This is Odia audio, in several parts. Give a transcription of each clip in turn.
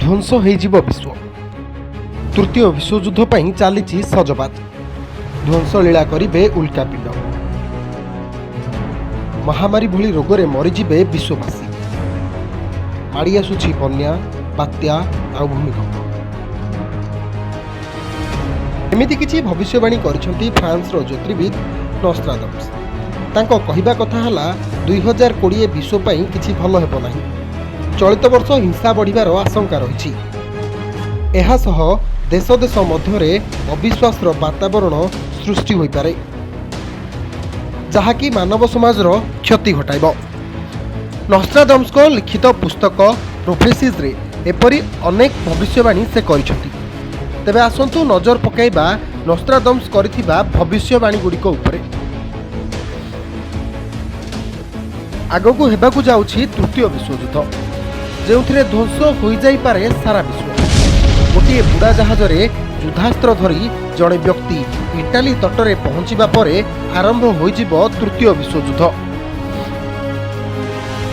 ଧ୍ୱଂସ ହୋଇଯିବ ବିଶ୍ୱ। ତୃତୀୟ ବିଶ୍ୱଯୁଦ୍ଧ ପାଇଁ ଚାଲିଛି ସଜବାଜ। ଧ୍ୱଂସଲୀଳା କରିବେ ଉଲ୍କାପିଣ୍ଡ। ମହାମାରୀ ଭଳି ରୋଗରେ ମରିଯିବେ ବିଶ୍ୱବାସୀ। ମାଡ଼ି ଆସୁଛି ବନ୍ୟା, ବାତ୍ୟା ଆଉ ଭୂମିକମ୍ପ। ଏମିତି କିଛି ଭବିଷ୍ୟବାଣୀ କରିଛନ୍ତି ଫ୍ରାନ୍ସର ଜ୍ୟୋତିର୍ବିଦ ନସ୍ତ୍ରାଦମ୍ସ। ତାଙ୍କ କହିବା କଥା ହେଲା, 2020 ବିଶ୍ୱ ପାଇଁ କିଛି ଭଲ ହେବ ନାହିଁ। ଚଳିତ ବର୍ଷ ହିଂସା ବଢ଼ିବାର ଆଶଙ୍କା ରହିଛି। ଏହା ସହ ଦେଶ ଦେଶ ମଧ୍ୟରେ ଅବିଶ୍ୱାସର ବାତାବରଣ ସୃଷ୍ଟି ହୋଇପାରେ, ଯାହାକି ମାନବ ସମାଜର କ୍ଷତି ଘଟାଇବ। ନସ୍ତ୍ରାଦମ୍ସଙ୍କ ଲିଖିତ ପୁସ୍ତକ ପ୍ରୋଫେସିଜ୍ରେ ଏପରି ଅନେକ ଭବିଷ୍ୟବାଣୀ ସେ କରିଛନ୍ତି। ତେବେ ଆସନ୍ତୁ ନଜର ପକାଇବା ନସ୍ତ୍ରାଦମ୍ସ କରିଥିବା ଭବିଷ୍ୟବାଣୀଗୁଡ଼ିକ ଉପରେ। ଆଗକୁ ହେବାକୁ ଯାଉଛି ତୃତୀୟ ବିଶ୍ୱଯୁଦ୍ଧ, ଯେଉଁଥିରେ ଧ୍ୱଂସ ହୋଇଯାଇପାରେ ସାରା ବିଶ୍ୱ। ଗୋଟିଏ ବୁଡ଼ା ଜାହାଜରେ ଯୁଦ୍ଧାସ୍ତ୍ର ଧରି ଜଣେ ବ୍ୟକ୍ତି ଇଟାଲୀ ତଟରେ ପହଞ୍ଚିବା ପରେ ଆରମ୍ଭ ହୋଇଯିବ ତୃତୀୟ ବିଶ୍ୱଯୁଦ୍ଧ।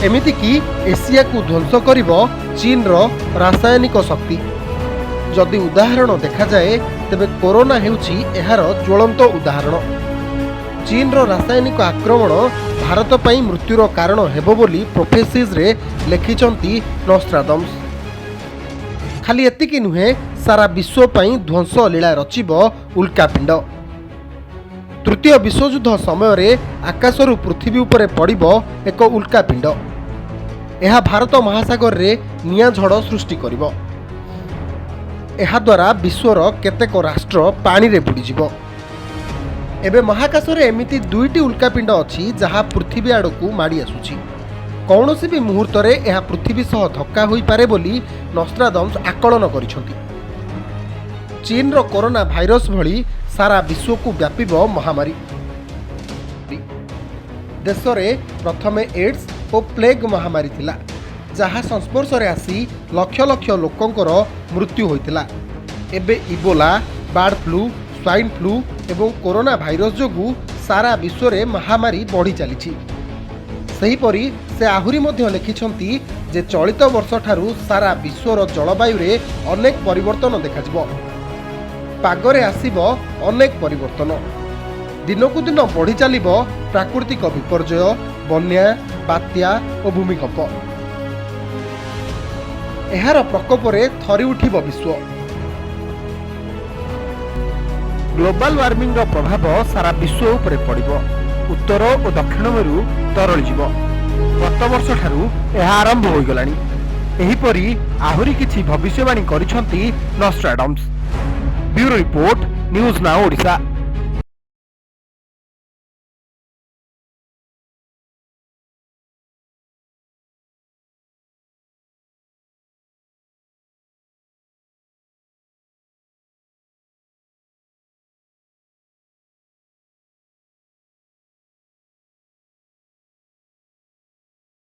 ଏମିତିକି ଏସିଆକୁ ଧ୍ୱଂସ କରିବ ଚୀନର ରାସାୟନିକ ଶକ୍ତି। ଯଦି ଉଦାହରଣ ଦେଖାଯାଏ, ତେବେ କରୋନା ହେଉଛି ଏହାର ଜ୍ୱଳନ୍ତ ଉଦାହରଣ। ଚୀନର ରାସାୟନିକ ଆକ୍ରମଣ ଭାରତ ପାଇଁ ମୃତ୍ୟୁର କାରଣ ହେବ ବୋଲି ପ୍ରୋଫେସିଜ୍ରେ ଲେଖିଛନ୍ତି ନସ୍ତ୍ରାଦମ୍ସ। ଖାଲି ଏତିକି ନୁହେଁ, ସାରା ବିଶ୍ୱ ପାଇଁ ଧ୍ୱଂସ ଲୀଳା ରଚିବ ଉଲ୍କାପିଣ୍ଡ। ତୃତୀୟ ବିଶ୍ୱଯୁଦ୍ଧ ସମୟରେ ଆକାଶରୁ ପୃଥିବୀ ଉପରେ ପଡ଼ିବ ଏକ ଉଲ୍କାପିଣ୍ଡ। ଏହା ଭାରତ ମହାସାଗରରେ ନିଆଁ ଝଡ଼ ସୃଷ୍ଟି କରିବ। ଏହାଦ୍ୱାରା ବିଶ୍ୱର କେତେକ ରାଷ୍ଟ୍ର ପାଣିରେ ବୁଡ଼ିଯିବ। ଏବେ ମହାକାଶରେ ଏମିତି ଦୁଇଟି ଉଲ୍କାପିଣ୍ଡ ଅଛି, ଯାହା ପୃଥିବୀ ଆଡ଼କୁ ମାଡ଼ି ଆସୁଛି। କୌଣସି ବି ମୁହୂର୍ତ୍ତରେ ଏହା ପୃଥିବୀ ସହ ଧକ୍କା ହୋଇପାରେ ବୋଲି ନସ୍ତ୍ରାଦମ୍ସ ଆକଳନ କରିଛନ୍ତି। ଚୀନର କରୋନା ଭାଇରସ ଭଳି ସାରା ବିଶ୍ୱକୁ ବ୍ୟାପିବ ମହାମାରୀ। ଦେଶରେ ପ୍ରଥମେ ଏଡ୍ସ ଓ ପ୍ଲେଗ୍ ମହାମାରୀ ଥିଲା, ଯାହା ସଂସ୍ପର୍ଶରେ ଆସି ଲକ୍ଷ ଲକ୍ଷ ଲୋକଙ୍କର ମୃତ୍ୟୁ ହୋଇଥିଲା। ଏବେ Ebola, bird flu, swine flu ଏବଂ କରୋନା ଭାଇରସ ଯୋଗୁଁ ସାରା ବିଶ୍ୱରେ ମହାମାରୀ ବଢ଼ି ଚାଲିଛି। ସେହିପରି ସେ ଆହୁରି ମଧ୍ୟ ଲେଖିଛନ୍ତି ଯେ ଚଳିତ ବର୍ଷଠାରୁ ସାରା ବିଶ୍ୱର ଜଳବାୟୁରେ ଅନେକ ପରିବର୍ତ୍ତନ ଦେଖାଯିବ। ପାଗରେ ଆସିବ ଅନେକ ପରିବର୍ତ୍ତନ। ଦିନକୁ ଦିନ ବଢ଼ି ଚାଲିବ ପ୍ରାକୃତିକ ବିପର୍ଯ୍ୟୟ, ବନ୍ୟା, ବାତ୍ୟା ଓ ଭୂମିକମ୍ପ। ଏହାର ପ୍ରକୋପରେ ଥରି ଉଠିବ ବିଶ୍ୱ। ଗ୍ଲୋବାଲ ୱାର୍ମିଂର ପ୍ରଭାବ ସାରା ବିଶ୍ୱ ଉପରେ ପଡ଼ିବ। ଉତ୍ତର ଓ ଦକ୍ଷିଣ ମେରୁ ତରଳିଯିବ। ଗତ ବର୍ଷଠାରୁ ଏହା ଆରମ୍ଭ ହୋଇଗଲାଣି। ଏହିପରି ଆହୁରି କିଛି ଭବିଷ୍ୟବାଣୀ କରିଛନ୍ତି Nostradamus. Bureau report, news now Odisha.